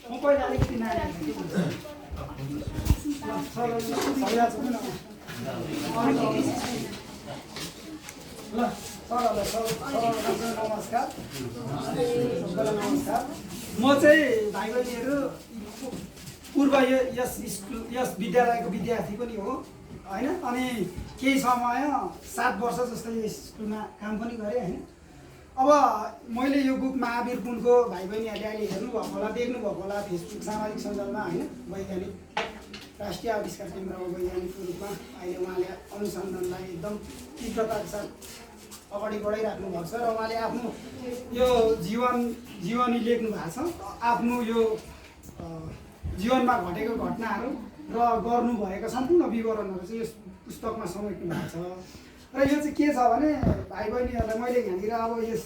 म पहिला अलिकति नानी ल नमस्कार। नमस्कार। म चाहिँ भाइ बहिनीहरू पूर्व यस स्कुल यस विद्यालयको विद्यार्थी पनि हो होइन। अनि केही समय 7 वर्ष जस्तो यस स्कुलमा काम पनि गरेँ होइन। अब मैले यो बुक महावीर पुनको भाइ बहिनीहरूले अहिले हेर्नुभएको होला, देख्नुभएको होला फेसबुक सामाजिक सञ्जालमा होइन। वैज्ञानिक राष्ट्रिय आविष्कार केन्द्रमा वैज्ञानिकको रूपमा अहिले उहाँले अनुसन्धानलाई एकदम तीव्रताका साथ अगाडि बढाइराख्नु भएको छ र उहाँले आफ्नो यो जीवनी लेख्नु भएको छ। आफ्नो यो जीवनमा घटेको घटनाहरू र गर्नुभएका सम्पूर्ण विवरणहरू चाहिँ यस पुस्तकमा समेट्नु भएको छ। र यो चाहिँ के छ भने भाइ बहिनीहरूलाई मैले यहाँनिर अब यस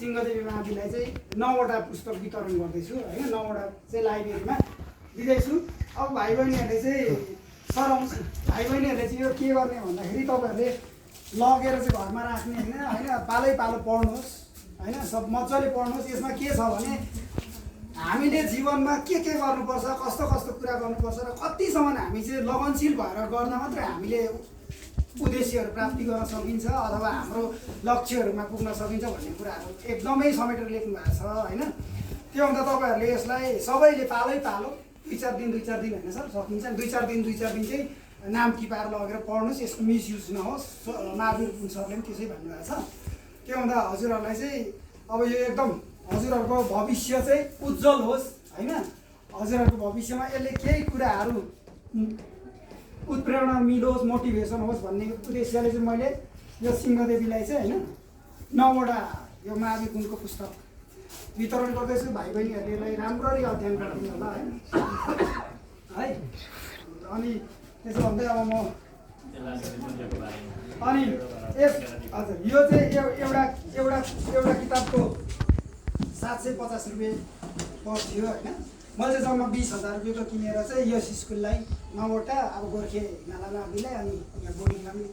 सिंहदेवी महाविद्यालय चाहिँ 9वटा पुस्तक वितरण गर्दैछु होइन। 9वटा चाहिँ लाइब्रेरीमा दिँदैछु। अब भाइ बहिनीहरूले चाहिँ सराउँछ। भाइ बहिनीहरूले चाहिँ यो के गर्ने भन्दाखेरि तपाईँहरूले लगेर चाहिँ घरमा राख्ने होइन। पालै पालो पढ्नुहोस् होइन। सब मजाले पढ्नुहोस्। यसमा के छ भने हामीले जीवनमा के गर्नुपर्छ, कस्तो कस्तो कुरा गर्नुपर्छ र कतिसम्म हामी चाहिँ लगनशील भएर गर्दा मात्रै हामीले उद्देश्यहरू प्राप्ति गर्न सकिन्छ अथवा हाम्रो लक्ष्यहरूमा पुग्न सकिन्छ भन्ने कुराहरू एकदमै समेटेर लेख्नु भएको छ होइन। त्यो हुँदा तपाईँहरूले यसलाई सबैले पालै पालो 2-4 दिन होइन सर सकिन्छ। 2-4 दिन चाहिँ नाम टिपाएर लगेर पढ्नुहोस्। यसको मिसयुज नहोस्। महावीर पुन सरले पनि त्यसै भन्नुभएको छ। त्यो हुँदा हजुरहरूलाई चाहिँ अब यो एकदम हजुरहरूको भविष्य चाहिँ उज्जवल होस् होइन। हजुरहरूको भविष्यमा यसले केही कुराहरू उत्प्रेरणा मिलोस्, मोटिभेसन होस् भन्ने उद्देश्यले चाहिँ मैले यो सिंहदेवीलाई चाहिँ होइन 9वटा यो महावीर पुनको पुस्तक वितरण गर्दैछु। भाइ बहिनीहरूले यसलाई राम्ररी अध्ययन गर्नु होला है। अनि त्यसो भन्दै अब म अनि हजुर यो चाहिँ एउटा किताबको 750 रुपियाँ पर्थ्यो होइन। मैले चाहिँ जम्मा 20,000 रुपियाँको किनेर चाहिँ यस स्कुललाई 9वटा अब गोर्खे नाला महाविद्यालय अनि यहाँ बोर्डिङमा पनि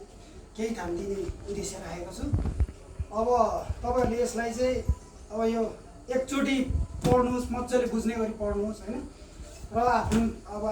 केही ठाउँ दिने उद्देश्य राखेको छु। अब तपाईँहरूले यसलाई चाहिँ अब यो एकचोटि पढ्नुहोस्, मजाले बुझ्ने गरी पढ्नुहोस् होइन। र आफ्नो अब